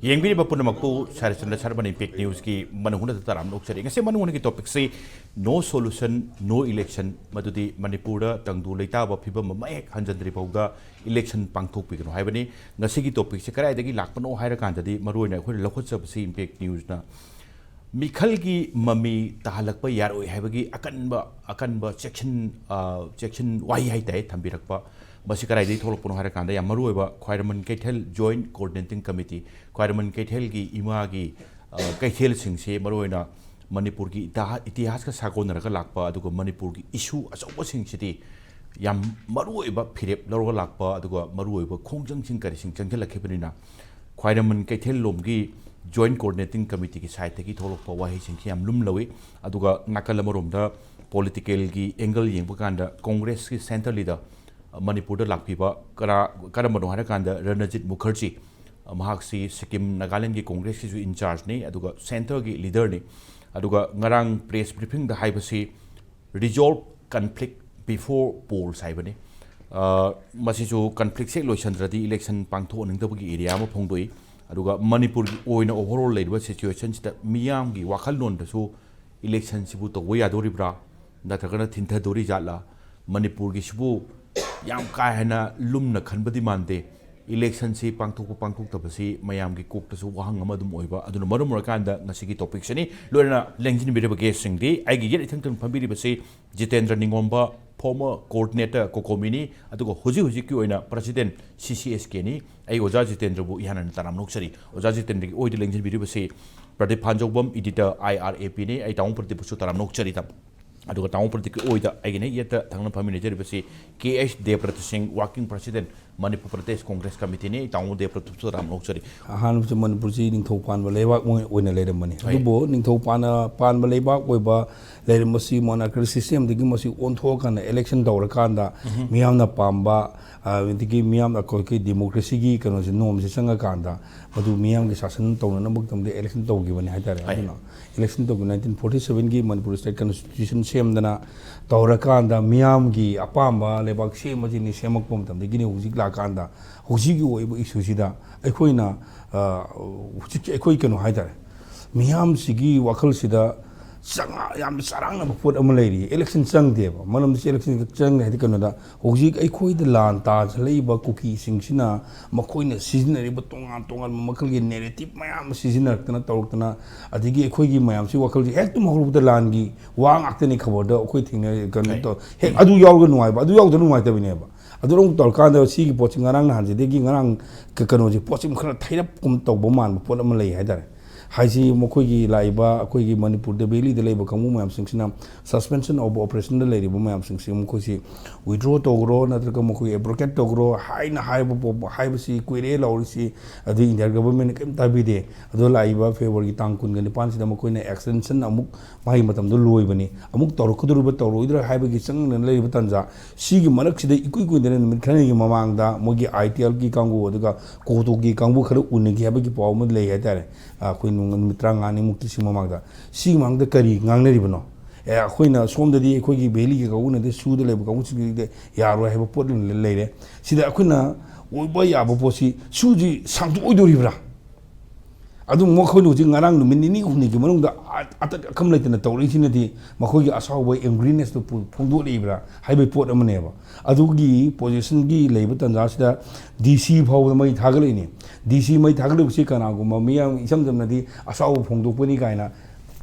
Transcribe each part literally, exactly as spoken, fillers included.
ꯌꯦꯡꯕꯤꯔꯤꯕ ꯄꯨꯝꯅꯃꯛꯄꯨ ꯁꯔꯆꯟꯗ꯭ꯔ ꯁꯔꯃꯅ ꯏꯝꯄꯦꯛ ꯅ꯭ꯌꯨꯁꯀꯤ ꯃꯅꯨꯡ ꯍꯨꯠꯅ ꯇꯔꯥꯝꯅ ꯑꯣꯛꯆꯔꯤ꯫ ꯉꯁꯤ ꯃꯅꯨꯡ ꯍꯨꯠꯅꯒꯤ ꯇꯣꯄꯤꯛꯁꯤ "No solution, no election", ꯃꯗꯨꯗꯤ ꯃꯅꯤꯄꯨꯔꯗ ꯇꯪꯗꯨ ꯂꯩꯇꯥꯕ ꯐꯤꯕꯝ ꯑꯃ ꯍꯦꯛ ꯍꯟꯖꯤꯟꯗ꯭ꯔꯤ ꯐꯥꯎꯗ ꯏꯂꯦꯛꯁꯟ ꯄꯥꯡꯊꯣꯛꯄꯤꯒꯅꯨ ꯍꯥꯏꯕꯅꯤ꯫ ꯉꯁꯤꯒꯤ ꯇꯣꯄꯤꯛꯁꯤ ꯀꯗꯥꯏꯗꯒꯤ ꯂꯥꯛꯄꯅꯣ ꯍꯥꯏꯔꯀꯥꯟꯗꯗꯤ ꯃꯔꯨꯑꯣꯏꯅ ꯑꯩꯈꯣꯏꯅ ꯂꯧꯈꯠꯆꯕꯁꯤ ꯏꯝꯄꯦꯛ ꯅ꯭ꯌꯨꯁꯅ ꯃꯤꯈꯜꯒꯤ ꯃꯃꯤ ꯇꯥꯍꯜꯂꯛꯄ ꯌꯥꯔꯣꯏ ꯍꯥꯏꯕꯒꯤ ꯑꯀꯟꯕ ꯑꯀꯟꯕ ꯆꯦꯛꯁꯤꯟ ꯆꯦꯛꯁꯤꯟ ꯋꯥꯍꯩ ꯍꯥꯏꯇꯥꯔꯦ ꯊꯝꯕꯤꯔꯛꯄ꯫ ꯃꯁꯤ ꯀꯗꯥꯏꯗꯒꯤ ꯊꯣꯛꯂꯛꯄꯅꯣ ꯍꯥꯏꯔꯀꯥꯟꯗ ꯌꯥꯝ ꯃꯔꯨꯑꯣꯏꯕ ꯈ꯭ꯋꯥꯏꯔꯝꯕꯟ ꯀꯩꯊꯦꯜ ꯖꯣꯏꯟ ꯀꯣꯑꯣꯔꯗꯤꯅꯦꯇꯤꯡ ꯀꯃꯤꯇꯤ, ꯈ꯭ꯋꯥꯏꯔꯝꯕꯟ ꯀꯩꯊꯦꯜꯒꯤ ꯏꯃꯥꯒꯤ ꯀꯩꯊꯦꯜꯁꯤꯡꯁꯦ ꯃꯔꯨꯑꯣꯏꯅ ꯃꯅꯤꯄꯨꯔꯒꯤ ꯏꯇꯤꯍꯥꯁꯀ ꯁꯥꯒꯣꯟꯅꯔꯒ ꯂꯥꯛꯄ ꯑꯗꯨꯒ ꯃꯅꯤꯄꯨꯔꯒꯤ ꯏꯁꯨ ꯑꯆꯧꯕꯁꯤꯡꯁꯤꯗꯤ ꯌꯥꯝ ꯃꯔꯨꯑꯣꯏꯕ ꯐꯤꯔꯦꯞ ꯂꯧꯔꯒ ꯂꯥꯛꯄ ꯑꯗꯨꯒ ꯃꯔꯨꯑꯣꯏꯕ ꯈꯣꯡꯖꯪꯁꯤꯡ ꯀꯔꯤꯁꯤꯡ ꯆꯪꯁꯤꯜꯂꯛꯈꯤꯕꯅꯤꯅ ꯈ꯭ꯋꯥꯏꯔꯝꯕꯟ ꯀꯩꯊꯦꯜ ꯂꯣꯝꯒꯤ ꯖꯣꯏꯟ ꯀꯣꯑꯣꯔꯗꯤꯅꯦꯇꯤꯡ ꯀꯃꯤꯇꯤꯒꯤ ꯁꯥꯏꯠꯇꯒꯤ ꯊꯣꯛꯂꯛꯄ ꯋꯥꯍꯩꯁꯤꯡꯁꯤ ꯌꯥꯝ ꯂꯨꯝꯂꯧꯏ꯫ ꯑꯗꯨꯒ ꯅꯥꯀꯜ ꯑꯃꯔꯣꯝꯗ ꯄꯣꯂꯤꯇꯤꯀꯦꯜꯒꯤ ꯑꯦꯡꯒꯜ ꯌꯦꯡꯕ ꯀꯥꯟꯗ ꯀꯣꯡꯒ꯭ꯔꯦꯁꯀꯤ ꯁꯦꯟꯇ꯭ꯔ ꯂꯤꯗꯔ ꯃꯅꯤꯄꯨꯔꯗ ꯂꯥꯛꯄꯤꯕ ꯀꯔꯥ ꯀꯔꯝꯕꯅꯣ ꯍꯥꯏꯔꯀꯥꯟꯗ ꯔꯅꯖꯤꯠ ꯃꯨꯈꯔꯖꯤ, ꯃꯍꯥꯛꯁꯤ ꯁꯤꯛꯀꯤꯝ ꯅꯥꯒꯥꯂꯦꯟꯒꯤ ꯀꯣꯡꯒ꯭ꯔꯦꯁꯀꯤꯁꯨ ꯏꯟꯆꯥꯔꯖꯅꯤ ꯑꯗꯨꯒ ꯁꯦꯟꯇ꯭ꯔꯒꯤ ꯂꯤꯗꯔꯅꯤ꯫ ꯑꯗꯨꯒ ꯉꯔꯥꯡ ꯄ꯭ꯔꯦꯁ ꯕ꯭ꯔꯤꯐꯤꯡꯗ ꯍꯥꯏꯕꯁꯤ "Resolve conflict before polls" ꯍꯥꯏꯕꯅꯤ꯫ ꯃꯁꯤꯁꯨ ꯀꯟꯐ꯭ꯂꯤꯛꯁꯦ ꯂꯣꯏꯁꯤꯟꯗ꯭ꯔꯗꯤ ꯏꯂꯦꯛꯁꯟ ꯄꯥꯡꯊꯣꯛꯍꯟꯅꯤꯡꯗꯕꯒꯤ ꯑꯦꯔꯤꯌꯥ ꯑꯃ ꯐꯣꯡꯗꯣꯛꯏ꯫ ꯑꯗꯨꯒ ꯃꯅꯤꯄꯨꯔꯒꯤ ꯑꯣꯏꯅ ꯑꯣꯚꯔꯑꯣꯜ ꯂꯩꯔꯤꯕ ꯁꯤꯆꯨꯋꯦꯁꯟꯁꯤꯗ ꯃꯤꯌꯥꯝꯒꯤ ꯋꯥꯈꯜꯂꯣꯟꯗꯁꯨ ꯏꯂꯦꯛꯁꯟꯁꯤꯕꯨ ꯇꯧꯕ ꯌꯥꯗꯣꯔꯤꯕ꯭ꯔꯥ, ꯅꯠꯇ꯭ꯔꯒꯅ ꯊꯤꯟꯊꯗꯣꯔꯤ ꯖꯥꯠꯂꯥ? ꯃꯅꯤꯄꯨꯔꯒꯤꯁꯤꯕꯨ ꯌꯥꯝ ꯀꯥ ꯍꯦꯟꯅ ꯂꯨꯝꯅ ꯈꯟꯕꯗꯤ ꯃꯥꯟꯗꯦ꯫ ꯏꯂꯦꯛꯁꯟꯁꯤ ꯄꯥꯡꯊꯣꯛꯄ ꯄꯥꯡꯊꯣꯛꯇꯕꯁꯤ ꯃꯌꯥꯝꯒꯤ ꯀꯣꯛꯇꯁꯨ ꯋꯥꯍꯪ ꯑꯃ ꯑꯗꯨꯝ ꯑꯣꯏꯕ꯫ ꯑꯗꯨꯅ ꯃꯔꯝ ꯑꯣꯏꯔꯀꯥꯟꯗ ꯉꯁꯤꯒꯤ ꯇꯣꯄꯤꯛꯁꯤꯅꯤ꯫ ꯂꯣꯏꯅꯅ ꯂꯦꯡꯁꯤꯟꯕꯤꯔꯤꯕ ꯒꯦꯁꯁꯤꯡꯗꯤ ꯑꯩꯒꯤ ꯌꯦꯠ ꯏꯊꯪ ꯊꯪ ꯐꯝꯕꯤꯔꯤꯕꯁꯤ ꯖꯤꯇꯦꯟꯗ꯭ꯔ ꯅꯤꯉꯣꯝꯕ, ꯐꯣꯔꯃꯔ ꯀꯣꯑꯣꯔꯗꯤꯅꯦꯇꯔ ꯀꯣꯀꯣꯃꯤꯅꯤ, ꯑꯗꯨꯒ ꯍꯧꯖꯤꯛ ꯍꯧꯖꯤꯛꯀꯤ ꯑꯣꯏꯅ ꯄ꯭ꯔꯁꯤꯗꯦꯟ ꯁꯤ ꯁꯤ ꯑꯦꯁ ꯀꯦꯅꯤ꯫ ꯑꯩ ꯑꯣꯖꯥ ꯖꯤꯇꯦꯟꯗ꯭ꯔꯕꯨ ꯏꯍꯥꯟ ꯍꯥꯟꯅ ꯇꯔꯥꯝꯅ ꯑꯣꯛꯆꯔꯤ꯫ ꯑꯣꯖꯥ ꯖꯤꯇꯦꯟꯗ꯭ꯔꯒꯤ ꯑꯣꯏꯗ ꯂꯦꯡꯁꯤꯟꯕꯤꯔꯤꯕꯁꯤ Pradeep ꯐꯥꯟꯖꯧꯕꯝ, editor I R A ꯄꯤꯅꯤ꯫ ꯑꯩ ꯇꯥꯃꯣ ꯄ꯭ꯔꯗꯤꯞꯄꯨꯁꯨ ꯇꯔꯥꯝꯅ ꯑꯣꯛꯆꯔꯤ꯫ ꯇꯥꯃꯣ ꯑꯗꯨꯒ ꯇꯥꯃꯣ ꯄ꯭ꯔꯗꯤꯞꯀꯤ ꯑꯣꯏꯗ ꯑꯩꯒꯤ ꯍꯦꯛ ꯌꯦꯠꯇ ꯊꯪꯅ ꯐꯝꯃꯤꯟꯅꯖꯔꯤꯕꯁꯤ ꯀꯦ ꯑꯩꯆ ꯗꯦꯕ꯭ꯔꯇ ꯁꯤꯡ, ꯋꯥꯔꯀꯤꯡ ꯄ꯭ꯔꯁꯤꯗꯦꯟ, ꯃꯅꯤꯄꯨꯔ ꯄ꯭ꯔꯗꯦꯁ ꯀꯣꯡꯒ꯭ꯔꯦꯁ ꯀꯃꯤꯇꯤꯅꯤ꯫ ꯑꯩ ꯇꯥꯃꯣ ꯗꯦꯕ꯭ꯔꯇꯁꯨ ꯇꯔꯥꯝꯅ ꯑꯣꯛꯆꯔꯤ꯫ ꯑꯍꯥꯟꯕꯁꯨ ꯃꯅꯤꯄꯨꯔꯁꯤ ꯅꯤꯡꯊꯧ ꯄꯥꯟꯕ ꯂꯩꯕꯥꯛ ꯑꯣꯏꯅ ꯂꯩꯔꯝꯕꯅꯤ꯫ ꯍꯣꯏ꯫ ꯑꯗꯨꯕꯨ ꯅꯤꯡꯊꯧ ꯄꯥꯟꯕ ꯂꯩꯕꯥꯛ ꯑꯣꯏꯕ ꯂꯩꯔꯝꯕꯁꯤ ꯃꯣꯅꯥꯀ꯭ꯔꯤ ꯁꯤꯁꯇꯦꯝꯗꯒꯤ ꯃꯁꯤ ꯑꯣꯟꯊꯣꯛꯑꯀꯥꯟꯗ ꯏꯂꯦꯛꯁꯟ ꯇꯧꯔꯀꯥꯟꯗ ꯃꯤꯌꯥꯝꯅ ꯄꯥꯝꯕ, ꯑꯗꯒꯤ ꯃꯤꯌꯥꯝꯅ ꯑꯩꯈꯣꯏꯒꯤ ꯗꯦꯃꯣꯀ꯭ꯔꯦꯁꯤꯒꯤ ꯀꯩꯅꯣꯁꯦ, ꯅꯣꯔꯝꯁꯦ ꯆꯪꯉꯀꯥꯟꯗ ꯃꯗꯨ ꯃꯤꯌꯥꯝꯒꯤ ꯁꯥꯁꯟ ꯇꯧꯅꯅꯕꯒꯤꯗꯃꯛꯇ ꯏꯂꯦꯛꯁꯟ ꯇꯧꯈꯤꯕꯅꯤ ꯍꯥꯏꯇꯥꯔꯦ꯫ ꯍꯣꯏ꯫ ꯑꯗꯨꯅ ꯏꯂꯦꯛꯁꯟ ꯇꯧꯈꯤꯕ ꯅꯥꯏꯟꯇꯤꯟ ꯐꯣꯔꯇꯤ ꯁꯕꯦꯟꯒꯤ ꯃꯅꯤꯄꯨꯔ ꯁ꯭ꯇꯦꯠ ꯀꯟꯁꯇꯤꯇ꯭ꯌꯨꯁꯟ ꯁꯦꯝꯗꯅ ꯇꯧꯔꯀꯥꯟꯗ ꯃꯤꯌꯥꯝꯒꯤ ꯑꯄꯥꯝꯕ ꯂꯩꯕꯥꯛ ꯁꯦꯝꯕꯁꯤꯅꯤ, ꯁꯦꯝꯃꯛꯄ ꯃꯇꯝꯗꯒꯤꯅꯤ ꯍꯧꯖꯤꯛ ꯂꯥꯛꯀꯥꯟꯗ ꯍꯧꯖꯤꯛꯀꯤ ꯑꯣꯏꯕ ꯏꯁꯨꯁꯤꯗ ꯑꯩꯈꯣꯏꯅ, ꯑ, ꯍꯧꯖꯤꯛꯀꯤ ꯑꯩꯈꯣꯏ ꯀꯩꯅꯣ ꯍꯥꯏꯇꯥꯔꯦ, ꯃꯤꯌꯥꯝꯁꯤꯒꯤ ꯋꯥꯈꯜꯁꯤꯗ ꯆꯉꯥ-, ꯌꯥꯝꯅ ꯆꯔꯥꯡꯅꯕ ꯄꯣꯠ ꯑꯃ ꯂꯩꯔꯤ꯫ ꯏꯂꯦꯛꯁꯟ ꯆꯪꯗꯦꯕ꯫ ꯃꯔꯝꯗꯤ ꯏꯂꯦꯛꯁꯟ ꯆꯪꯗꯦ ꯍꯥꯏꯗꯤ ꯀꯩꯅꯣꯗ, ꯍꯧꯖꯤꯛ ꯑꯩꯈꯣꯏꯗ ꯂꯥꯟ ꯇꯥꯁꯤꯜꯂꯛꯏꯕ ꯀꯨꯀꯤꯁꯤꯡꯁꯤꯅ ꯃꯈꯣꯏꯅ ꯁꯤꯖꯤꯟꯅꯔꯤꯕ ꯇꯣꯉꯥꯟ ꯇꯣꯉꯥꯟꯕ ꯃꯈꯜꯒꯤ ꯅꯦꯔꯦꯇꯤꯞ ꯃꯌꯥꯝ ꯑꯃ ꯁꯤꯖꯤꯟꯅꯔꯛꯇꯅ ꯇꯧꯔꯛꯇꯅ, ꯑꯗꯒꯤ ꯑꯩꯈꯣꯏꯒꯤ ꯃꯌꯥꯝꯁꯤ ꯋꯥꯈꯜꯁꯦ ꯍꯦꯛꯇ ꯍꯧꯔꯛꯄꯗ ꯂꯥꯟꯒꯤ ꯋꯥ ꯉꯥꯛꯇꯅꯤ ꯈꯕꯔꯗ ꯑꯩꯈꯣꯏ ꯊꯦꯡꯅꯔꯤ, ꯀꯩꯅꯣ ꯇꯧ-, ꯍꯦꯛ ꯑꯗꯨ ꯌꯥꯎꯔꯒ ꯅꯨꯡꯉꯥꯏꯕ, ꯑꯗꯨ ꯌꯥꯎꯗꯅ ꯅꯨꯡꯉꯥꯏꯇꯕꯅꯦꯕ꯫ ꯑꯗꯨ ꯑꯃꯨꯛ ꯇꯧꯔꯀꯥꯟꯗ ꯁꯤꯒꯤ ꯄꯣꯠꯁꯤ ꯉꯔꯥꯡ ꯅꯍꯥꯟꯁꯤꯗꯒꯤ ꯉꯔꯥꯡ ꯀ-, ꯀꯩꯅꯣꯁꯦ, ꯄꯣꯠꯁꯤ ꯈꯔ ꯊꯩꯔꯞ ꯀꯨꯝ ꯇꯧꯕ ꯃꯥꯟꯕ ꯄꯣꯠ ꯑꯃ ꯂꯩ ꯍꯥꯏꯇꯥꯔꯦ꯫ ꯍꯥꯏꯁꯤ ꯃꯈꯣꯏꯒꯤ ꯂꯥꯛꯏꯕ ꯑꯩꯈꯣꯏꯒꯤ ꯃꯅꯤꯄꯨꯔꯗ ꯚꯦꯂꯤꯗ ꯂꯩꯕ ꯀꯥꯡꯕꯨ ꯃꯌꯥꯝꯁꯤꯡꯁꯤꯅ suspension of operationꯗ ꯂꯩꯔꯤꯕ ꯃꯌꯥꯝꯁꯤꯡꯁꯤ ꯃꯈꯣꯏꯁꯤ withdraw ꯇꯧꯈ꯭ꯔꯣ, ꯅꯠꯇ꯭ꯔꯒ ꯃꯈꯣꯏ abrogate ꯇꯧꯈ꯭ꯔꯣ ꯍꯥꯏꯅ ꯍꯥꯏꯕ ꯄꯣ-, ꯍꯥꯏꯕꯁꯤ ꯀꯨꯏꯔꯦ ꯂꯥꯎꯔꯤꯁꯤ꯫ ꯑꯗꯨ India governmentꯅ ꯀꯔꯤꯝꯇ ꯇꯥꯕꯤꯗꯦ꯫ ꯑꯗꯣ ꯂꯥꯛꯏꯕ Februaryꯒꯤ ꯇꯥꯡ ꯀꯨꯟꯒ ꯅꯤꯄꯥꯟꯁꯤꯗ ꯃꯈꯣꯏꯅ extension ꯑꯃꯨꯛ, ꯃꯥꯒꯤ ꯃꯇꯝꯗꯣ ꯂꯣꯏꯕꯅꯤ, ꯑꯃꯨꯛ ꯇꯧꯔꯛꯀꯗꯧꯔꯤꯕ ꯇꯧꯔꯣꯏꯗ꯭ꯔꯥ ꯍꯥꯏꯕꯒꯤ ꯆꯪꯗꯅ ꯂꯩꯔꯤꯕ ꯇꯥꯟꯖꯥ꯫ ꯁꯤꯒꯤ ꯃꯔꯛꯁꯤꯗ ꯏꯀꯨꯏ ꯀꯨꯏꯗꯅ ꯅꯨꯃꯤꯠ ꯈꯔꯅꯤꯒꯤ ꯃꯃꯥꯡꯗ ꯃꯣꯏꯒꯤ ITLꯒꯤ ꯀꯥꯡꯕꯨ ꯑꯗꯨꯒ CoTUꯒꯤ ꯀꯥꯡꯕꯨ ꯈꯔ ꯎꯅꯈꯤ ꯍꯥꯏꯕꯒꯤ ꯄꯥꯎ ꯑꯃ ꯂꯩ ꯍꯥꯏꯇꯥꯔꯦ꯫ ꯑꯩꯈꯣꯏ ꯅꯨꯡ-, ꯅꯨꯃꯤꯠ ꯇꯔꯥꯃꯉꯥꯅꯤꯃꯨꯛꯀꯤ ꯁꯤ ꯃꯃꯥꯡꯗ꯫ ꯁꯤꯒꯤ ꯃꯃꯥꯡꯗ ꯀꯔꯤ ꯉꯥꯡꯅꯔꯤꯕꯅꯣ? ꯑꯦ, ꯑꯩꯈꯣꯏꯅ ꯁꯣꯝꯗꯗꯤ ꯑꯩꯈꯣꯏꯒꯤ ꯚꯦꯂꯤꯒꯤ ꯀꯥꯡꯕꯨꯅꯗꯤ ꯁꯨꯗ ꯂꯩꯕ ꯀꯥꯡꯕꯨꯁꯤꯡꯗꯨꯗꯤ ꯌꯥꯔꯣꯏ ꯍꯥꯏꯕ ꯄꯣꯠ ꯑꯃ ꯂꯩꯔꯦ꯫ ꯁꯤꯗ ꯑꯩꯈꯣꯏꯅ ꯑꯣꯏꯕ ꯌꯥꯕ ꯄꯣꯠꯁꯤ ꯁꯨꯁꯤ ꯁꯥꯡꯗꯣꯛꯑꯣꯏꯗꯣꯔꯤꯕ꯭ꯔꯥ? ꯑꯗꯨ ꯃꯈꯣꯏꯅ ꯍꯧꯖꯤꯛ ꯉꯔꯥꯡ ꯅꯨꯃꯤꯠ ꯅꯤꯅꯤ ꯍꯨꯝꯅꯤꯒꯤ ꯃꯅꯨꯡꯗ ꯑ-, ꯑꯇꯠ ꯑꯈꯝ ꯂꯩꯇꯅ ꯇꯧꯔꯛꯏꯁꯤꯅꯗꯤ ꯃꯈꯣꯏꯒꯤ ꯑꯁꯥꯎꯕ angrinessꯇꯨ ꯄꯨ-, ꯐꯣꯡꯗꯣꯛꯂꯛꯏꯕ꯭ꯔꯥ ꯍꯥꯏꯕꯒꯤ ꯄꯣꯠ ꯑꯃꯅꯦꯕ꯫ ꯑꯗꯨꯒꯤ positionꯒꯤ ꯂꯩꯕ ꯇꯥꯟꯖꯥꯁꯤꯗ DC ꯐꯥꯎꯕꯗ ꯃꯩ ꯊꯥꯒꯠꯂꯛꯏꯅꯤ꯫ DC ꯃꯩ ꯊꯥꯒꯠꯂꯤꯕꯁꯤ ꯀꯅꯥꯒꯨꯝꯕ ꯃꯤꯌꯥꯝ ꯏꯆꯝ ꯆꯝꯅꯗꯤ ꯑꯁꯥꯎꯕ ꯐꯣꯡꯗꯣꯛꯄꯅꯤ ꯀꯥꯏꯅ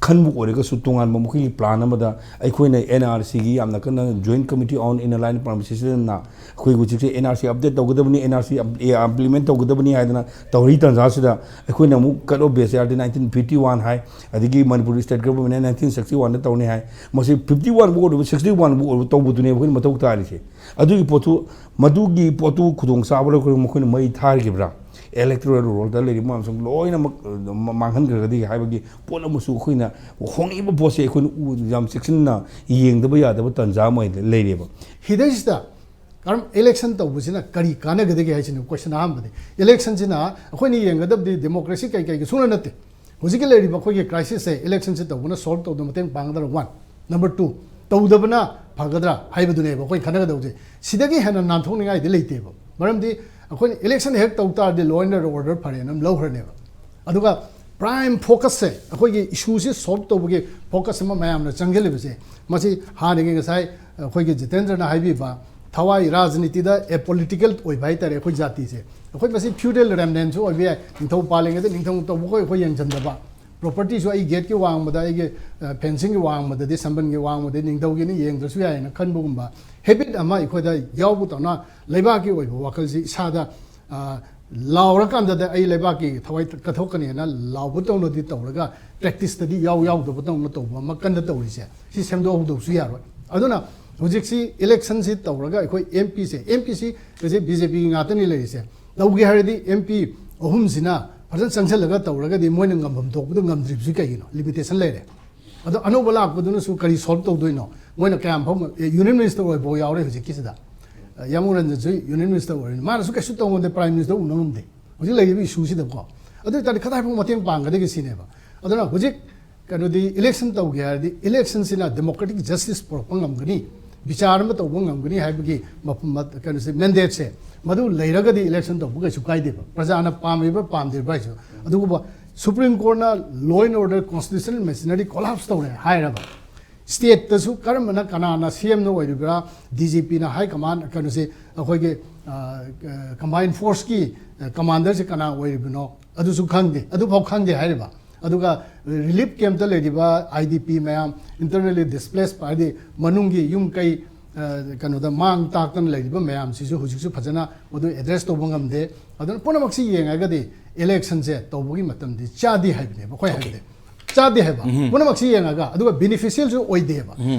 ꯈꯟꯕ ꯑꯣꯏꯔꯒꯁꯨ, ꯇꯣꯉꯥꯟꯕ ꯃꯈꯣꯏꯒꯤ plan ꯑꯃꯗ ꯑꯩꯈꯣꯏꯅ NRCꯒꯤ ꯌꯥꯝꯅ ꯀꯟꯅ Joint Committee on Inner Line Permutation ꯅ ꯑꯩꯈꯣꯏ ꯍꯧꯖꯤꯛꯁꯦ NRC update ꯇꯧꯒꯗꯕꯅꯤ, NRC implement ꯇꯧꯒꯗꯕꯅꯤ ꯍꯥꯏꯗꯅ ꯇꯧꯔꯤ ꯇꯥꯟꯖꯥꯁꯤꯗ ꯑꯩꯈꯣꯏꯅ ꯑꯃꯨꯛ cut off base ꯌꯥꯔꯗꯤ nineteen fifty one ꯍꯥꯏ, ꯑꯗꯒꯤ ꯃꯅꯤꯄꯨꯔ state governmentꯅ nineteen sixty oneꯗ ꯇꯧꯅꯤ ꯍꯥꯏ꯫ ꯃꯁꯤ fifty one ꯐꯥꯎ ꯑꯣꯏꯔꯕ, sixty one ꯐꯥꯎ ꯑꯣꯏꯔꯕ ꯇꯧꯕꯗꯨꯅꯦꯕ ꯑꯩꯈꯣꯏꯅ ꯃꯊꯧ ꯇꯥꯔꯤꯁꯦ꯫ ꯑꯗꯨꯒꯤ ꯄꯣꯠꯇꯨ, ꯃꯗꯨꯒꯤ ꯄꯣꯠꯇꯨ ꯈꯨꯗꯣꯡ ꯆꯥꯕ ꯂꯧꯔꯒ ꯃꯈꯣꯏꯅ ꯃꯩ ꯊꯥꯔꯤꯕ꯭ꯔꯥ? Electoral rollꯗ ꯂꯩꯔꯤꯕ ꯃꯌꯥꯝꯁꯤꯡ ꯂꯣꯏꯅꯃꯛ, ꯑ, ꯃ-, ꯃꯥꯡꯍꯟꯈ꯭ꯔꯒꯗꯤ ꯍꯥꯏꯕꯒꯤ ꯄꯣꯠ ꯑꯃꯁꯨ ꯑꯩꯈꯣꯏꯅ ꯍꯣꯡꯉꯛꯏꯕ ꯄꯣꯠꯁꯦ ꯑꯩꯈꯣꯏꯅ ꯎ-, ꯌꯥꯝ ꯆꯦꯛꯁꯤꯟꯅ ꯌꯦꯡꯗꯕ ꯌꯥꯗꯕ ꯇꯥꯟꯖꯥ ꯑꯃ ꯂꯩꯔꯦꯕ꯫ ꯁꯤꯗꯩꯁꯤꯗ ꯀꯔꯝ election ꯇꯧꯕꯁꯤꯅ ꯀꯔꯤ ꯀꯥꯟꯅꯒꯗꯒꯦ ꯍꯥꯏꯁꯤꯅꯤ question ꯑꯍꯥꯟꯕꯗꯤ꯫ Electionꯁꯤꯅ ꯑꯩꯈꯣꯏꯅ ꯌꯦꯡꯒꯗꯕꯗꯤ democracy ꯀꯩ ꯀꯩꯒꯤ ꯁꯨꯡꯅ ꯅꯠꯇꯦ꯫ ꯍꯧꯖꯤꯛꯀꯤ ꯂꯩꯔꯤꯕ ꯑꯩꯈꯣꯏꯒꯤ crisisꯁꯦ electionꯁꯦ ꯇꯧꯕꯅ solve ꯇꯧꯗꯅ ꯃꯇꯦꯡ ꯄꯥꯡꯒꯗ꯭ꯔꯥ? One꯫ Number two, ꯇꯧꯗꯕꯅ ꯐꯒꯗ꯭ꯔꯥ ꯍꯥꯏꯕꯗꯨꯅꯦꯕ ꯑꯩꯈꯣꯏ ꯈꯟꯅꯒꯗꯧꯁꯦ꯫ ꯁꯤꯗꯒꯤ ꯍꯦꯟꯅ ꯅꯥꯟꯊꯣꯛꯅꯤꯡꯉꯥꯏꯗꯤ ꯂꯩꯇꯦꯕ꯫ ꯃꯔꯝꯗꯤ ꯑꯩꯈꯣꯏꯅ election ꯍꯦꯛ ꯇꯧ ꯇꯥꯔꯗꯤ law and order ꯐꯔꯦꯅ ꯑꯗꯨꯝ ꯂꯧꯈ꯭ꯔꯅꯦꯕ꯫ ꯑꯗꯨꯒ prime focus ꯁꯦ, ꯑꯩꯈꯣꯏꯒꯤ issue ꯁꯤ solve ꯇꯧꯕꯒꯤ focus ꯑꯃ ꯃꯌꯥꯝꯅ ꯆꯪꯁꯤꯜꯂꯤꯕꯁꯦ, ꯃꯁꯤ ꯍꯥꯟꯅꯒꯤ ꯉꯁꯥꯏ ꯑꯩꯈꯣꯏꯒꯤ ꯖꯤꯇꯦꯟꯗ꯭ꯔꯅ ꯍꯥꯏꯕꯤꯕ ꯊꯋꯥꯏ ꯔꯥꯖꯅꯤꯇꯤꯗ apolitical ꯑꯣꯏꯕ ꯍꯥꯏꯇꯥꯔꯦ ꯑꯩꯈꯣꯏ ꯖꯥꯇꯤꯁꯦ꯫ ꯑꯩꯈꯣꯏ ꯃꯁꯤ feudal remnant ꯁꯨ ꯑꯣꯏꯕ ꯌꯥꯏ, ꯅꯤꯡꯊꯧ ꯄꯥꯜꯂꯤꯉꯩꯗ ꯅꯤꯡꯊꯧ ꯇꯧꯕꯈꯣꯏ ꯑꯩꯈꯣꯏ ꯌꯦꯡꯁꯤꯟꯗꯕ, property ꯁꯨ ꯑꯩ gate ꯀꯤ ꯋꯥꯡꯃꯗ, ꯑꯩꯒꯤ, ꯑ, fencing ꯒꯤ ꯋꯥꯡꯃꯗꯗꯤ, ꯁꯝꯕꯟꯒꯤ ꯋꯥꯡꯃꯗꯗꯤ ꯅꯤꯡꯊꯧꯒꯤꯅꯤ, ꯌꯦꯡꯗ꯭ꯔꯁꯨ ꯌꯥꯏꯅ ꯈꯟꯕꯒꯨꯝꯕ habit ꯑꯃ ꯑꯩꯈꯣꯏꯗ ꯌꯥꯎꯕ ꯇꯧꯅ, ꯂꯩꯕꯥꯛꯀꯤ ꯑꯣꯏꯕ ꯋꯥꯈꯜꯁꯤ ꯏꯁꯥꯗ, ꯑ, ꯂꯥꯎꯔꯀꯥꯟꯗꯗ ꯑꯩ ꯂꯩꯕꯥꯛꯀꯤ ꯊꯋꯥꯏ ꯀꯠꯊꯣꯛꯀꯅꯤꯅ ꯂꯥꯎꯕ ꯇꯧꯅꯗꯤ ꯇꯧꯔꯒ, practice ꯇꯗꯤ ꯌꯥꯎ ꯌꯥꯎꯗꯕ ꯇꯧꯅ ꯇꯧꯕ ꯑꯃ ꯀꯟꯅ ꯇꯧꯔꯤꯁꯦ, ꯁꯤ ꯁꯦꯝꯗꯣꯛꯍꯧꯗꯧꯁꯨ ꯌꯥꯔꯣꯏ꯫ ꯑꯗꯨꯅ ꯍꯧꯖꯤꯛꯁꯤ election ꯁꯤ ꯇꯧꯔꯒ ꯑꯩꯈꯣꯏ M P ꯁꯦ, M P ꯁꯤ ꯍꯧꯖꯤꯛ B J P ꯒꯤ ꯉꯥꯛꯇꯅꯤ ꯂꯩꯔꯤꯁꯦ꯫ ꯇꯧꯒꯦ ꯍꯥꯏꯔꯗꯤ M P ꯑꯍꯨꯝꯁꯤꯅ ꯐꯖꯅ ꯆꯪꯁꯤꯜꯂꯒ ꯇꯧꯔꯒꯗꯤ ꯃꯣꯏꯅ ꯉꯝꯐꯝ ꯊꯣꯛꯄꯗꯣ ꯉꯝꯗ꯭ꯔꯤꯕꯁꯤ ꯀꯩꯒꯤꯅꯣ? Limitation ꯂꯩꯔꯦ꯫ ꯑꯗꯣ ꯑꯅꯧꯕ ꯂꯥꯛꯄꯗꯨꯅꯁꯨ ꯀꯔꯤ solve ꯇꯧꯗꯣꯏꯅꯣ? ꯃꯣꯏꯅ ꯀꯌꯥꯝ ꯐꯥꯎ, ꯑꯦ, Union Minister ꯑꯣꯏꯕꯐꯥꯎ ꯌꯥꯎꯔꯦ ꯍꯧꯖꯤꯛꯀꯤꯁꯤꯗ꯫ ꯑ, ꯌꯥꯃꯨ ꯔꯟꯖꯟꯁꯨ Union Minister ꯑꯣꯏꯔꯦ꯫ ꯃꯥꯅꯁꯨ ꯀꯩꯁꯨ ꯇꯧ ꯉꯝꯗꯦ, Prime Minister ꯎꯅ ꯉꯝꯗꯦ꯫ ꯍꯧꯖꯤꯛ ꯂꯩꯔꯤꯕ issue ꯁꯤꯗꯀꯣ꯫ ꯑꯗꯨ ꯑꯣꯏ ꯇꯥꯔꯗꯤ ꯀꯗꯥꯏ ꯐꯥꯎ ꯃꯇꯦꯡ ꯄꯥꯡꯒꯗꯒꯦ ꯁꯤꯅꯦꯕ꯫ ꯑꯗꯨꯅ ꯍꯧꯖꯤꯛ ꯀꯩꯅꯣꯗꯤ election ꯇꯧꯒꯦ ꯍꯥꯏꯔꯗꯤ election ꯁꯤꯅ democratic justice ꯄꯨꯔꯛꯄ ꯉꯝꯒꯅꯤ, ꯕꯤꯆꯥꯔ ꯑꯃ ꯇꯧꯕ ꯉꯝꯒꯅꯤ ꯍꯥꯏꯕꯒꯤ ꯃꯐꯝ ꯃꯠ-, ꯀꯩꯅꯣꯁꯦ, mandate ꯁꯦ ꯃꯗꯨ ꯂꯩꯔꯒꯗꯤ election ꯇꯧꯕ ꯀꯩꯁꯨ ꯀꯥꯏꯗꯦꯕ, ꯄ꯭ꯔꯖꯥꯅ ꯄꯥꯝꯃꯤꯕ ꯄꯥꯝꯗ꯭ꯔꯤꯕ ꯍꯥꯏꯁꯨ꯫ ꯑꯗꯨꯒꯨꯝꯕ Supreme Court ꯅ law and order, constitutional machinery collapse ꯇꯧꯔꯦ ꯍꯥꯏꯔꯕ, state ꯇꯁꯨ ꯀꯔꯝꯕꯅ ꯀꯅꯥꯅ C M ꯅ ꯑꯣꯏꯔꯤꯕ꯭ꯔꯥ, D G P ꯅ high command ꯀꯩꯅꯣꯁꯦ, ꯑꯩꯈꯣꯏꯒꯤ, ꯑ, ꯑ, combined force ꯀꯤ, ꯑ, commander ꯁꯦ ꯀꯅꯥ ꯑꯣꯏꯔꯤꯕꯅꯣ ꯑꯗꯨꯁꯨ ꯈꯪꯗꯦ, ꯑꯗꯨꯐꯥꯎ ꯈꯪꯗꯦ ꯍꯥꯏꯔꯤꯕ꯫ ꯑꯗꯨꯒ relief camp ꯇ ꯂꯩꯔꯤꯕ I D P ꯃꯌꯥꯝ, internally displaced, ꯍꯥꯏꯗꯤ ꯃꯅꯨꯡꯒꯤ ꯌꯨꯝ ꯀꯩ, ꯑ, ꯀꯩꯅꯣꯗ ꯃꯥꯡ ꯇꯥꯛꯇꯅ ꯂꯩꯔꯤꯕ ꯃꯌꯥꯝꯁꯤꯁꯨ ꯍꯧꯖꯤꯛꯁꯨ ꯐꯖꯅ ꯃꯗꯨ address ꯇꯧꯕ ꯉꯝꯗꯦ꯫ ꯑꯗꯨꯅ ꯄꯨꯝꯅꯃꯛꯁꯤ ꯌꯦꯡꯉꯒꯗꯤ election ꯁꯦ ꯇꯧꯕꯒꯤ ꯃꯇꯝꯗꯤ ꯆꯥꯗꯦ ꯍꯥꯏꯕꯅꯦꯕ ꯑꯩꯈꯣꯏ ꯍꯥꯏꯕꯗꯤ꯫ ꯆꯥꯗꯦ ꯍꯥꯏꯕ꯫ ꯄꯨꯝꯅꯃꯛꯁꯤ ꯌꯦꯡꯉꯒ, ꯑꯗꯨꯒ beneficial ꯁꯨ ꯑꯣꯏꯗꯦꯕ꯫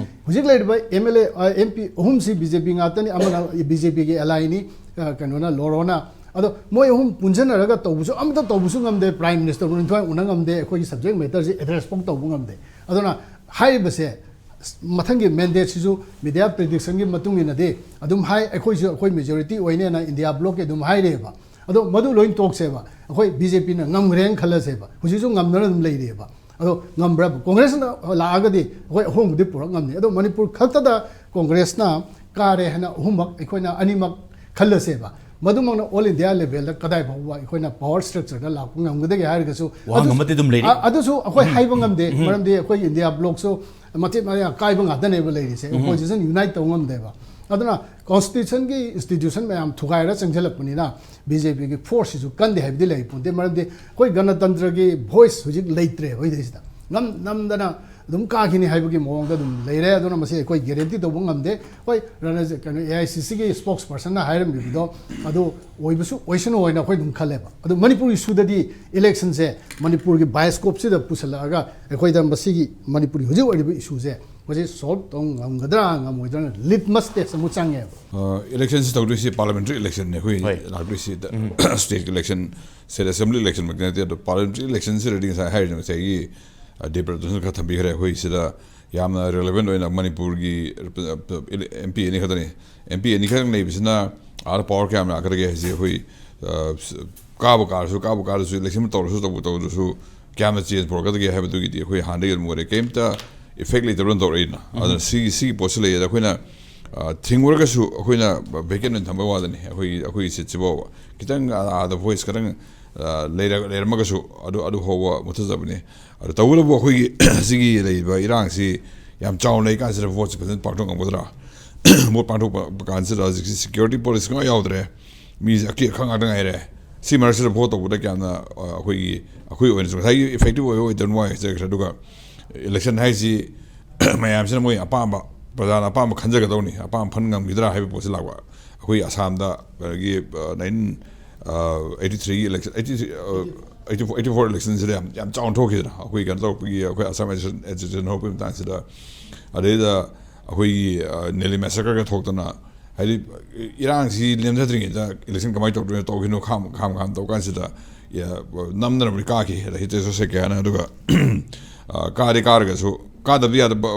ꯍꯧꯖꯤꯛ ꯂꯩꯔꯤꯕ M L A, ꯑ, M P ꯑꯍꯨꯝꯁꯤ BJ P ꯉꯥꯛꯇꯅꯤ, ꯑꯃꯅ B J P ꯒꯤ ally ꯅꯤ, ꯑ, ꯀꯩꯅꯣꯅ, ꯂꯣꯔꯣꯅ꯫ ꯑꯗꯣ ꯃꯣꯏ ꯑꯍꯨꯝ ꯄꯨꯟꯁꯤꯟꯅꯔꯒ ꯇꯧꯕꯁꯨ ꯑꯃꯇ ꯇꯧꯕꯁꯨ ꯉꯝꯗꯦ, Prime Minister ꯎꯅ ꯊꯣꯏ ꯎꯅ ꯉꯝꯗꯦ, ꯑꯩꯈꯣꯏꯒꯤ subject matter ꯁꯤ address ꯐꯥꯎ ꯇꯧꯕ ꯉꯝꯗꯦ꯫ ꯑꯗꯨꯅ ꯍꯥꯏꯔꯤꯕꯁꯦ, ꯃꯊꯪꯒꯤ mandate ꯁꯤꯁꯨ media prediction ꯒꯤ ꯃꯇꯨꯡ ꯏꯟꯅꯗꯤ ꯑꯗꯨꯝ ꯍꯥꯏ, ꯑꯩꯈꯣꯏꯁꯨ ꯑꯩꯈꯣꯏ majority ꯑꯣꯏꯅꯦꯅ India bloc ꯀꯤ ꯑꯗꯨꯝ ꯍꯥꯏꯔꯦꯕ꯫ ꯑꯗꯣ ꯃꯗꯨ ꯂꯣꯏ ꯇꯣꯛꯁꯦꯕ꯫ ꯑꯩꯈꯣꯏ B J P ꯅ ꯉꯝꯈ꯭ꯔꯦꯅ ꯈꯜꯂꯁꯦꯕ꯫ ꯍꯧꯖꯤꯛꯁꯨ ꯉꯝꯗꯅ ꯑꯗꯨꯝ ꯂꯩꯔꯤꯑꯕ꯫ ꯑꯗꯣ ꯉꯝꯕ꯭ꯔꯥ? ꯀꯣꯡꯒ꯭ꯔꯦꯁꯅ ꯂꯥꯛꯑꯒꯗꯤ ꯑꯩꯈꯣꯏ ꯑꯍꯣꯡꯕꯗꯤ ꯄꯨꯔꯛ ꯉꯝꯅꯤ꯫ ꯑꯗꯣ ꯃꯅꯤꯄꯨꯔ ꯈꯛꯇꯗ ꯀꯣꯡꯒ꯭ꯔꯦꯁꯅ ꯀꯥꯔꯦ ꯍꯥꯏꯅ ꯑꯍꯨꯝꯃꯛ ꯑꯩꯈꯣꯏꯅ ꯑꯅꯤꯃꯛ ꯈꯜꯂꯁꯦꯕ, ꯃꯗꯨꯃꯛꯅ ꯑꯣꯜ ꯏꯟꯗꯤꯌꯥ ꯂꯦꯚꯦꯜꯗ ꯀꯗꯥꯏ ꯐꯥꯎꯕ ꯑꯩꯈꯣꯏꯅ ꯄꯥꯋꯔ ꯁ꯭ꯇ꯭ꯔꯛꯆꯔꯗ ꯂꯥꯛꯄ ꯉꯝꯒꯗꯒꯦ ꯍꯥꯏꯔꯒꯁꯨ, ꯋꯥꯍꯪ ꯑꯗꯨꯁꯨ- ꯑꯃꯗꯤ ꯑꯗꯨꯝ ꯂꯩꯔꯤ꯫ ꯑ- ꯑꯗꯨꯁꯨ ꯑꯩꯈꯣꯏ ꯍꯥꯏꯕ ꯉꯝꯗꯦ꯫ ꯃꯔꯝꯗꯤ ꯑꯩꯈꯣꯏ ꯏꯟꯗꯤꯌꯥ ꯕ꯭ꯂꯣꯛꯁꯨ ꯃꯆꯦꯠ ꯃꯌꯥ ꯀꯥꯏꯕ ꯉꯥꯛꯇꯅꯦꯕ ꯂꯩꯔꯤꯁꯦ꯫ ꯑꯣꯄꯣꯖꯤꯁꯟ ꯌꯨꯅꯥꯏꯠ ꯇꯧꯕ ꯉꯝꯗꯦꯕ꯫ ꯑꯗꯨꯅ ꯀꯣꯟꯁꯇꯤꯇ꯭ꯌꯨꯁꯟꯒꯤ ꯏꯟꯁꯇꯤꯇ꯭ꯌꯨꯁꯟ ꯃꯌꯥꯝ ꯊꯨꯒꯥꯏꯔ ꯆꯪꯁꯤꯜꯂꯛꯄꯅꯤꯅ ꯕꯤ ꯖꯦ ꯄꯤꯒꯤ ꯐꯣꯔꯁꯁꯤꯁꯨ ꯀꯟꯗꯦ ꯍꯥꯏꯕꯗꯤ ꯂꯩ ꯄꯣꯟꯇꯦ꯫ ꯃꯔꯝꯗꯤ ꯑꯩꯈꯣꯏ ꯒꯅꯇꯟꯇ꯭ꯔꯒꯤ ꯚꯣꯏꯁ ꯍꯧꯖꯤꯛ ꯂꯩꯇ꯭ꯔꯦꯕ ꯑꯩꯈꯣꯏꯗꯩꯁꯤꯗ꯫ ꯉꯝ ꯅꯝꯗꯅ ꯑꯗꯨꯝ ꯀꯥꯈꯤꯅꯤ ꯍꯥꯏꯕꯒꯤ ꯃꯑꯣꯡꯗ ꯑꯗꯨꯝ ꯂꯩꯔꯦ꯫ ꯑꯗꯨꯅ ꯃꯁꯤ ꯑꯩꯈꯣꯏ ꯒꯦꯔꯦꯟꯇꯤ ꯇꯧꯕ ꯉꯝꯗꯦ꯫ ꯍꯣꯏ, ꯔꯅꯖ- ꯀꯩꯅꯣ, ꯑꯦ ꯑꯥꯏ ꯁꯤ ꯁꯤꯒꯤ ꯁ꯭ꯄꯣꯛꯁ ꯄꯔꯁꯟꯅ ꯍꯥꯏꯔꯝꯃꯤꯕꯗꯣ ꯑꯗꯨ ꯑꯣꯏꯕꯁꯨ ꯑꯣꯏꯁꯅꯨ ꯍꯥꯏꯅ ꯑꯩꯈꯣꯏ ꯑꯗꯨꯝ ꯈꯜꯂꯦꯕ꯫ ꯑꯗꯨ ꯃꯅꯤꯄꯨꯔ ꯏꯁꯨꯗꯗꯤ ꯏꯂꯦꯛꯁꯟꯁꯦ ꯃꯅꯤꯄꯨꯔꯒꯤ ꯕꯥꯏꯁꯀꯣꯞꯁꯤꯗ ꯄꯨꯁꯜꯂꯛꯑꯒ ꯑꯩꯈꯣꯏꯗ ꯃꯁꯤꯒꯤ ꯃꯅꯤꯄꯨꯔꯒꯤ ꯍꯧꯖꯤꯛ ꯑꯣꯏꯔꯤꯕ ꯏꯁꯨꯁꯦ ꯃꯁꯤ ꯁꯣꯜꯕ ꯇꯧ ꯉꯝꯒꯗ꯭ꯔꯥ ꯉꯝꯃꯣꯏꯗ꯭ꯔꯥ, ꯂꯤꯠꯃꯁ ꯇꯦꯁ ꯑꯃꯨꯛ ꯆꯪꯉꯦꯕ꯫ ꯏꯂꯦꯛꯁꯟꯁꯤ ꯇꯧꯗꯣꯏꯁꯤ ꯄꯥꯔꯂꯥꯃꯦꯟꯇꯔꯤ ꯏꯂꯦꯛꯁꯟꯅꯦ ꯑꯩꯈꯣꯏ ꯍꯣꯏ꯫ ꯂꯥꯛꯇꯣꯏꯁꯤ꯫ ꯁ꯭ꯇꯦꯠꯀꯤ ꯏꯂꯦꯛꯁꯟ, ꯁ꯭ꯇꯦꯠ ꯑꯦꯁꯦꯝꯕ꯭ꯂꯤ ꯏꯂꯦꯛꯁꯟꯃꯛꯇꯤ ꯅꯠꯇꯦ꯫ ꯑꯗꯣ ꯄꯥꯔꯂꯥꯃꯦꯟꯇꯔꯤ ꯏꯂꯦꯛꯁꯟꯁꯤꯗꯗꯤ ꯉꯁꯥꯏ ꯍꯥꯏꯔꯤꯁꯦ, ꯉꯁꯥꯏꯒꯤ ꯗꯦꯕ꯭ꯔꯇꯁꯟ ꯈꯔ ꯊꯝꯕꯤꯈ꯭ꯔꯦ꯫ ꯑꯩꯈꯣꯏ ꯁꯤꯗ ꯌꯥꯝꯅ ꯔꯤꯂꯦꯚꯦꯟ ꯑꯣꯏꯅ ꯃꯅꯤꯄꯨꯔꯒꯤ ꯑꯦꯝ ꯄꯤ ꯑꯅꯤ ꯈꯛꯇꯅꯤ꯫ ꯑꯦꯝ ꯄꯤ ꯑꯅꯤ ꯈꯛꯇꯪ ꯂꯩꯕꯁꯤꯅ ꯑꯥꯗ ꯄꯥꯋꯔ ꯀꯌꯥꯝ ꯂꯥꯛꯀꯗꯒꯦ ꯍꯥꯏꯁꯦ ꯑꯩꯈꯣꯏ ꯀꯥꯕ ꯀꯥꯔꯁꯨ, ꯀꯥꯕ ꯀꯥꯔꯁꯨ, ꯏꯂꯦꯛꯁꯟ ꯇꯧꯔꯁꯨ, ꯇꯧꯕ ꯇꯧꯗ꯭ꯔꯁꯨ ꯀꯌꯥꯝꯅ ꯆꯦꯟꯖ ꯄꯨꯔꯛꯀꯗꯒꯦ ꯍꯥꯏꯕꯗꯨꯒꯤꯗꯤ ꯑꯩꯈꯣꯏ ꯍꯥꯟꯅꯗꯒꯤ ꯑꯗꯨꯝ ꯑꯣꯏꯔꯦ꯫ ꯀꯩꯝꯇ ꯏꯐꯦꯛ ꯂꯩꯇꯕꯅ ꯇꯧꯔꯛꯏꯅ꯫ ꯑꯗꯨꯅ ꯁꯤꯒꯤ ꯁꯤꯒꯤ ꯄꯣꯠꯁꯤ ꯂꯩꯌꯦ꯫ ꯑꯗ ꯑꯩꯈꯣꯏꯅ ꯊꯤꯡꯉꯨꯔꯒꯁꯨ ꯑꯩꯈꯣꯏꯅ ꯚꯦꯀꯦꯟ ꯑꯣꯏꯅ ꯊꯝꯕ ꯋꯥꯗꯅꯤ꯫ ꯑꯩꯈꯣꯏꯒꯤ ꯑꯩꯈꯣꯏꯒꯤ ꯁꯤꯠꯁꯤꯐꯥꯎꯕ ꯈꯤꯇꯪ ꯑꯥꯗ ꯚꯣꯏꯁ ꯈꯤꯇꯪ ꯂꯩꯔ ꯂꯩꯔꯝꯃꯒꯁꯨ ꯑꯗꯨ ꯑꯗꯨ ꯐꯥꯎꯕ ꯃꯨꯠꯊꯖꯕꯅꯤ꯫ ꯑꯗꯨ ꯇꯧꯕꯇꯕꯨ ꯑꯩꯈꯣꯏꯒꯤ ꯁꯤꯒꯤ ꯂꯩꯔꯤꯕ ꯏꯔꯥꯡꯁꯤ ꯌꯥꯝ ꯆꯥꯎꯅ ꯂꯩ ꯀꯥꯟꯁꯤꯗ ꯚꯣꯠꯁꯤ ꯐꯖꯅ ꯄꯥꯡꯊꯣꯛ ꯉꯝꯒꯗ꯭ꯔꯥ? ꯚꯣꯠ ꯄꯥꯡꯊꯣꯛꯄ ꯀꯥꯟꯁꯤꯗ ꯍꯧꯖꯤꯛꯁꯤ ꯁꯦꯀ꯭ꯌꯨꯔꯤꯇꯤ ꯄꯣꯂꯤꯁ ꯉꯥꯛ ꯌꯥꯎꯗ꯭ꯔꯦ꯫ ꯃꯤꯁꯦ ꯑꯀꯤ ꯑꯈꯪ ꯉꯥꯛꯇ ꯉꯥꯏꯔꯦ꯫ ꯁꯤ ꯃꯔꯛꯁꯤꯗ ꯚꯣꯠ ꯇꯧꯕꯗ ꯀꯌꯥꯝꯅ ꯑꯩꯈꯣꯏꯒꯤ ꯑꯩꯈꯣꯏ ꯑꯣꯏꯅꯁꯨ ꯉꯁꯥꯏꯒꯤ ꯏꯐꯦꯛꯇꯤꯚ ꯑꯣꯏꯕ ꯑꯣꯏꯗꯕ ꯅꯨꯡꯉꯥꯏꯖꯈ꯭ꯔꯦ꯫ ꯑꯗꯨꯒ ꯏꯂꯦꯛꯁꯟ ꯍꯥꯏꯁꯤ ꯃꯌꯥꯝꯁꯤꯅ ꯃꯣꯏ ꯑꯄꯥꯝꯕ, ꯄ꯭ꯔꯖꯥꯅ ꯑꯄꯥꯝꯕ ꯈꯟꯖꯒꯗꯧꯅꯤ꯫ ꯑꯄꯥꯝꯕ ꯐꯟ ꯉꯝꯈꯤꯗ꯭ꯔꯥ ꯍꯥꯏꯕ ꯄꯣꯠꯁꯤ ꯂꯥꯛꯄ꯫ ꯑꯩꯈꯣꯏ ꯑꯁꯥꯝꯗ ꯑꯗꯒꯤ ꯅꯥꯏꯟꯇꯤꯟ ꯑꯩꯠꯇꯤ ꯊ꯭ꯔꯤꯒꯤ ꯏꯂꯦꯛꯁꯟ, ꯑꯩꯠꯇꯤ ꯑꯩꯠꯇꯤ ꯐꯣꯔ ꯏꯂꯦꯛꯁꯟꯁꯤꯗ ꯌꯥꯝ ꯌꯥꯝ ꯆꯥꯎꯅ ꯊꯣꯛꯈꯤꯗꯅ ꯑꯩꯈꯣꯏ ꯀꯩꯅꯣ ꯇꯧꯔꯛꯄꯒꯤ, ꯑꯩꯈꯣꯏ ꯑꯁꯥꯝ ꯑꯦꯁꯣꯁꯤꯌꯦꯁꯟ ꯍꯧꯔꯛꯄꯒꯤ ꯃꯇꯥꯡꯁꯤꯗ꯫ ꯑꯗꯩꯗ ꯑꯩꯈꯣꯏꯒꯤ ꯅꯦꯂꯤ ꯃꯦꯁꯀꯔꯒ ꯊꯣꯛꯇꯅ, ꯍꯥꯏꯗꯤ ꯏꯔꯥꯡꯁꯤ ꯂꯦꯝꯊꯗ꯭ꯔꯤꯉꯩꯗ ꯏꯂꯦꯛꯁꯟ ꯀꯃꯥꯏꯅ ꯇꯧꯗꯣꯏꯅꯣ ꯇꯧꯈꯤꯅꯣ ꯈꯥꯝ ꯈꯥꯝ ꯈꯥꯝ ꯇꯧ ꯀꯥꯟꯁꯤꯗ ꯅꯝꯗꯅꯕꯨꯗꯤ ꯀꯥꯈꯤ ꯍꯤꯇꯦꯁꯣꯔ ꯁꯦꯀ꯭ꯌꯥꯅ꯫ ꯑꯗꯨꯒ ꯀꯥꯗꯤ ꯀꯥꯔꯒꯁꯨ ꯀꯥꯗꯕꯗꯤ ꯌꯥꯗꯕ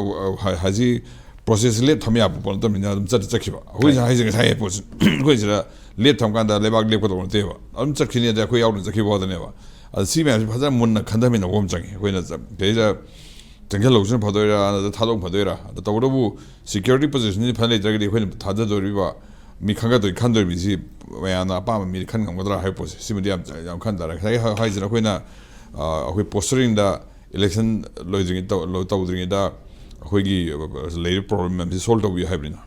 ꯍꯥꯏꯁꯤ ꯄ꯭ꯔꯣꯁꯦꯁꯁꯤ ꯂꯦꯞ ꯊꯝ ꯌꯥꯕ ꯄꯣꯠ ꯅꯠꯇꯕꯅꯤꯅ ꯑꯗꯨꯝ ꯆꯠꯇꯤ ꯆꯠꯈꯤꯕ꯫ ꯑꯩꯈꯣꯏꯁꯤꯅ ꯍꯥꯏꯁꯦ ꯉꯁꯥꯏ ꯄꯣꯠꯁꯤ ꯑꯩꯈꯣꯏꯁꯤꯗ ꯂꯦꯞ ꯊꯝ ꯀꯥꯟꯗ ꯂꯩꯕꯥꯛ ꯂꯦꯞꯀꯗꯧꯕ ꯅꯠꯇꯦꯕ꯫ ꯑꯗꯨꯝ ꯆꯠꯈꯤꯅꯤ꯫ ꯑꯗꯩ ꯑꯩꯈꯣꯏ ꯌꯥꯎꯗꯅ ꯆꯠꯈꯤꯕ ꯋꯥꯗꯅꯦꯕ꯫ ꯑꯗ ꯁꯤ ꯃꯌꯥꯝꯁꯤ ꯐꯖꯅ ꯃꯨꯟꯅ ꯈꯟꯊꯃꯤꯟꯅꯕ ꯑꯃ ꯆꯪꯉꯤ꯫ ꯑꯩꯈꯣꯏꯅ ꯆ-, ꯀꯩꯗ ꯆꯪꯁꯤꯜꯍꯧꯕꯁꯤꯅ ꯐꯗꯣꯏꯔꯥ, ꯅꯠꯇ꯭ꯔ ꯊꯥꯗꯣꯛ ꯐꯗꯣꯏꯔꯥ? ꯑꯗ ꯇꯧꯕꯇꯕꯨ security position ꯁꯤ ꯐꯖꯅ ꯂꯩꯇ꯭ꯔꯒꯗꯤ ꯑꯩꯈꯣꯏꯅ ꯊꯥꯗꯗꯣꯔꯤꯕ ꯃꯤ ꯈꯟꯒꯠꯇꯣꯏ, ꯈꯟꯗꯣꯏ ꯃꯤꯁꯤ ꯃꯌꯥꯝꯅ ꯑꯄꯥꯝꯕ ꯃꯤꯗꯤ ꯈꯟ ꯉꯝꯒꯗ꯭ꯔꯥ ꯍꯥꯏꯕ ꯄꯣꯠꯁꯦ, ꯁꯤꯃꯗꯤ ꯌꯥꯝ, ꯌꯥꯝ ꯈꯟ ꯇꯥꯔꯦ꯫ ꯉꯁꯥꯏꯒꯤ ꯍꯥꯏ-, ꯍꯥꯏꯁꯤꯅ ꯑꯩꯈꯣꯏꯅ, ꯑ, ꯑꯩꯈꯣꯏ posturing ꯗ election ꯂꯣꯏꯗ꯭ꯔꯤꯉꯩ ꯇꯧ-, ꯂꯣ-, ꯇꯧꯗ꯭ꯔꯤꯉꯩꯗ ꯑꯩꯈꯣꯏꯒꯤ, ꯑ, ꯂꯩꯔꯤꯕ problem ꯃꯌꯥꯝꯁꯤ solve ꯇꯧꯕꯤꯌꯨ ꯍꯥꯏꯕꯅꯤꯅ꯫